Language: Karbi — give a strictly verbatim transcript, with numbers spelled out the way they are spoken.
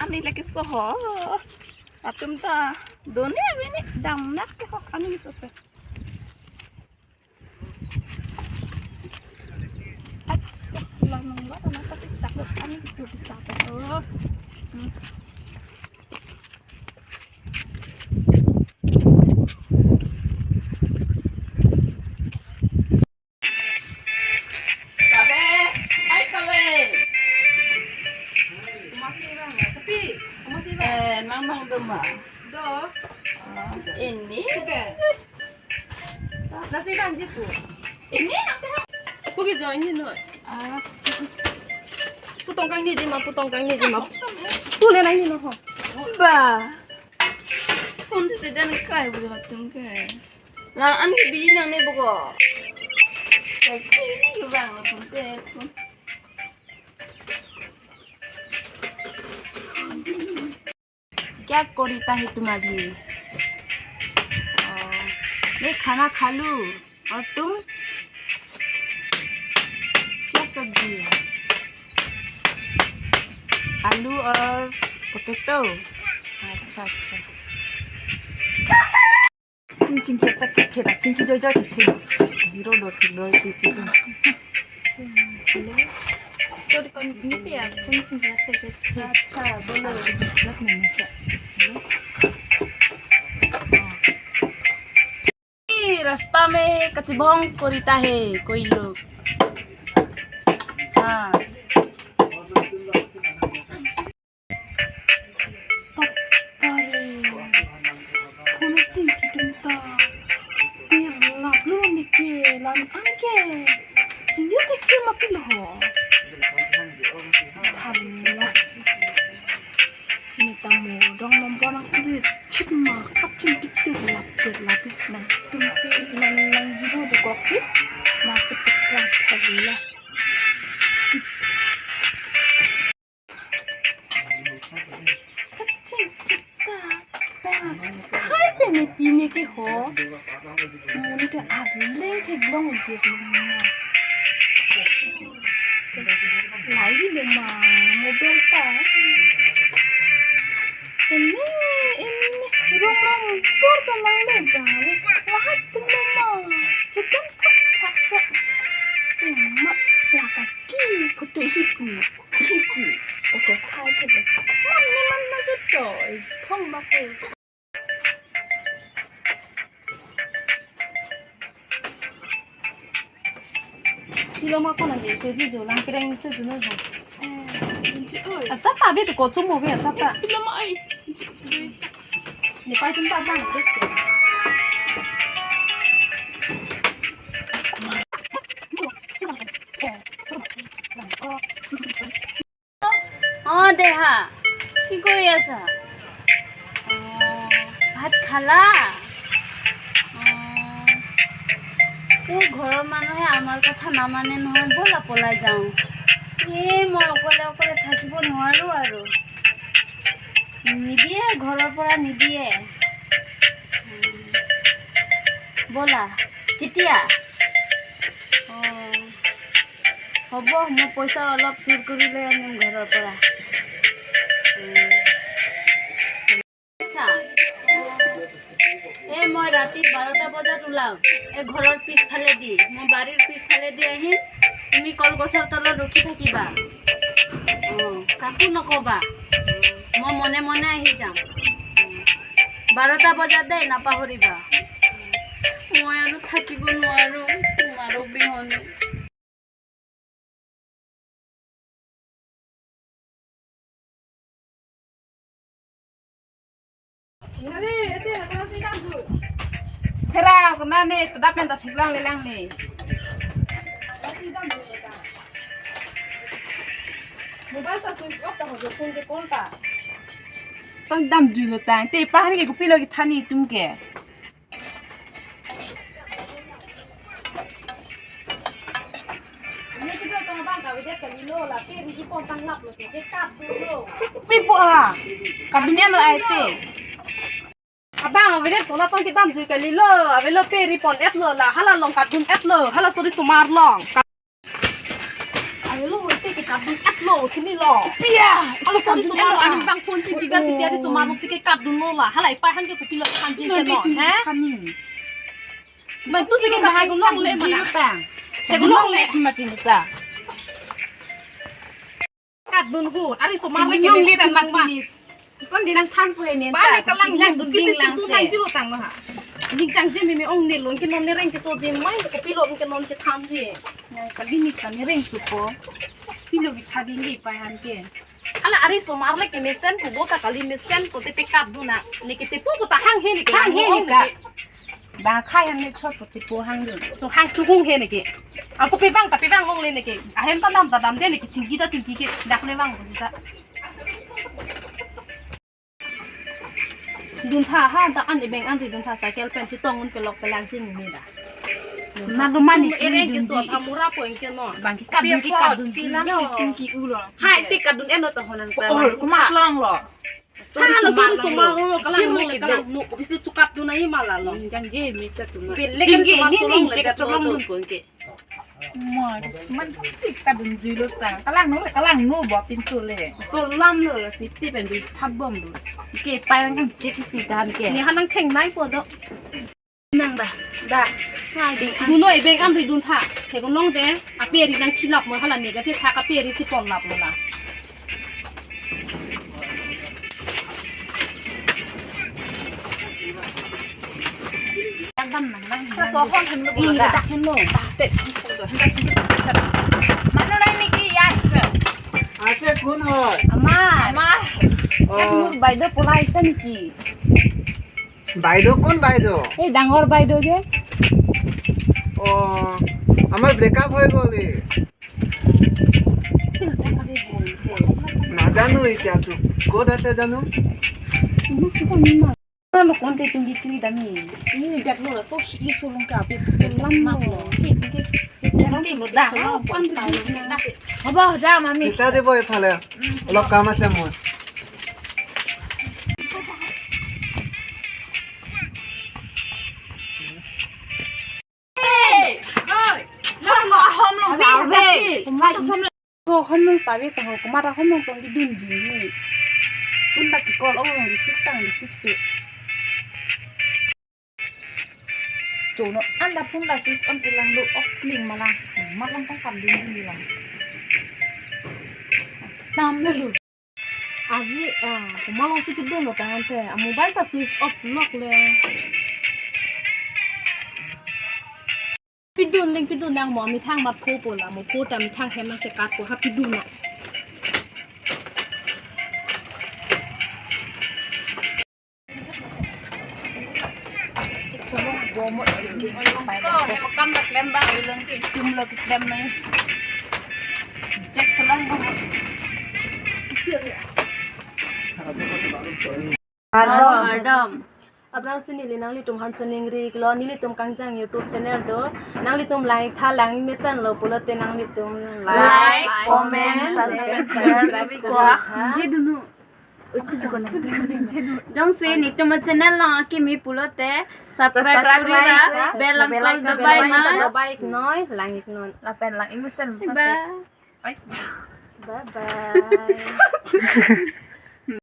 Ni lagi soho. Atum ta doni abini damnat ke ho ani sope. Ay, lanong ba, tama kasi sakit ani itu bisa to. Hmm. Kabe, ay kabe. Masih bang, tapi masih bang. Eh, nang bang duma. Do. Ah, ini. Oke. Nasi bang jipu. Ini nanti. Kuki join ni no. Ah. Putong kang ni jima, putong kang ni jima. Pule nang ni no ho. Ba. Phone si sedang krai bule batung ke. Lang an ke bini nang ne boko. Kaike ni yubang la phone te phone. क्या करता है तुम्हारी? मैं खाना खा लूँ और तुम क्या सब्जी है? आलू और पोटैटो। अच्छा, अच्छा। Chingki asa kethe la, chingki joy joy kethe. Hero do thek do si si. Hello. Tori kon niti ya, kon chingki asa kethe. Acha, bolo. ये रास्ता में कति भोंग करिता है कोई लोग। हाँ। Pare, kono chingki tum ta tir laplo neke lan anke. Chingki te ke mapilo ho. Thala. Meta mo dong nombor nang kiri chip ma kaching tik tir lap tir lap na tum si nang nang hiru dukok si na chip tik lang thala. Kachingki ta pen khai pen ne pine ke ho. Mo ni ke arleng theklong ke ma. Lai di lo ma mobile ta. Ini ini rong rong por ta lang le ba le. Wah tum lo ma. Chicken tak tak sa. Ma la ka ki ko te hi pu. Oke, hai ke de. Man ni man na ke to. Khong ba ke. Silo ma ko na ke, ko ji jo lang kereng se ju no jo. Eh, oi. Acha ta be to ko chu mo be acha ta. Silo ma ai. Nepal tum ta bang de. অ দেহা, কি কৰি আছা? অ, ভাত খালা? অ, এই ঘৰৰ মানুহে আমাৰ কথা নামানে নহয়, ব'লা পলাই যাওঁ। এই মই অকলে অকলে থাকিব নোৱাৰো আৰু। নিদিয়ে, ঘৰৰ পৰা নিদিয়ে। ব'লা, কেতিয়া? অ, হ'ব, মই পইচা অলপ চুৰ কৰি লৈ আনিম ঘৰৰ পৰা। উম। চা, এই মই ৰাতি বাৰটা বজাত ওলাম, এই ঘৰৰ পিছফালেদি, মই বাৰীৰ পিছফালেদি আহিম, তুমি কলগছৰ তলত ৰখি থাকিবা। অ, কাকো নকবা, মই মনে মনে আহি যাম। বাৰটা বজাত দেই, নাপাহৰিবা। মই আৰু থাকিব নোৱাৰো তোমাৰ অবিহনে। Thera kona ne, tadap pen ta thik lang le lang ne. Mobile ta switch off ta ho, phone ke call ta. Tang damjui lo tang, te pahari ke kopilo kethan ni tum ke. Pipo a, kadun-an lo ai te. Abang, avedet ko la tong kedamjui kalilo, avelo pe ri pon-et lo la, hala along kadun-et lo, hala suri sumar along. Avelo hoite ke ta Atlo, chinilo. Pia. Alo, sorry, sorry, alo, aning bang phone chin diga titi ari osomar si ke kat dunlo la. Hala, ipei aphan ke kopilo thanji ke non, he? Mantu si ke kat theklongle mana? Theklongle. Mati mita. Kat dun ahut, ari osomar le ke mesen nang ma. Koson di nangthan pu he ne ta, bale kalang koson lang dun pisi ding lang tu se. Nang jilo tanglo ha. Ning changji meme ong ne lun ke non ne reng keso ji mai, kopilo ke non kethanji. Nang kali ni kami reng supo. Pilo ketha ding di pai aphan ke. Hala ari osomar le ke mesen pu bo ta kali mesen pu te pe kat dun na. Ne ke tepo pu ta hanghe ne ke. Hanghe ne ong ka. Ne ke. Ba khai aphan ne chot pu tepo hang dun. So hang chu hung he ne ke. Ako pe bang ta pe bang ong le ne ke. Ahem ta dam ta dam de ne ke chingki ta chingki ke dak le bang pu ta. Duntha ha ta an ebeng an ri duntha cycle pen chetong un pelok pelak jin ni da. Madu mani tum ereng ke dun so di thamura is. Point ke no. Bang ke kadun ke kadun pi lang no. Si chingki ulo. Hai te kadun eno to honang ta. Oh, kumat long lo. Sorry, sorry, sorry, sorry, sorry, kalang no, kalang no, bisu chukat dun ahi mala lo. Jangje misa tuma. Belek kan dingge, sumar ning cholong le cek gat cholong lo dun to. Kon ke. Mo, man sik kadun juilo tang. Kalang no, kalang no bo pinso le. So lam lo la siti pen dui thap bom lo. Ke pai lang kan cek si dan ke. Ni hanang theng nai po do. Nang da, da. Hai di. Duno ebeng an ri duntha. Theklong de. Ape ri nang chilap mo hala ne ga che thak ape ri si pon lap mo la. Dam nang nang. Ka so hon hem lo. Ih, da. Dak hem lo. Te. Manu nai niki ya. Ache kun hoi. Ama. Ama. Oh. Ek mur bai do pulai sa niki. বাইদেউ কোন বাইদেউ? এই ডাঙৰ বাইদেউ যে। অ, আমাৰ ব্ৰেকআপ হৈ গ'ল নি? নাজানো এতিয়াতো। ক'ত আছে জানো? Ano kung te tung di kri dami? Ini dak lo la so hi so long ka pe so lam lo. Ke ke ke ke lo da. Pan di na. হ'ব, যাম আমি। পিছা দিব এইফালে। অলপ কাম আছে মোৰ। So, hom nung tabi taho, kumara hom nung tong di dun jin ni. Pun ta ki call ong receive tang receive si. Chono anda phone ta switch on ilang lo ok kling mala. Malang tang kam dun jin ilang. Tam na lo. Abi, ah, komat along si kedun lo tangte, a mobile ta switch off lok le. Pidun leng pidun nang mo, methang mat pho po la, mo pho ta methang hem nang chekat po ha pidun na. Kardom. Kardom. Aphrangsi neli nanglitum aphan choningri iklo, nelitum Kangjang YouTube channel do. Nanglitum langtha, lang mesen lo pulote nanglitum like, comment, subscribe, subscribe iklo. Jongsi nelitum channel along akimi pulote subscribe, subscribe kori ra, bell icon dubai ma. Dubai noi, lang ik non. Lapen lang ik mesen. Bye. Bye. Bye bye.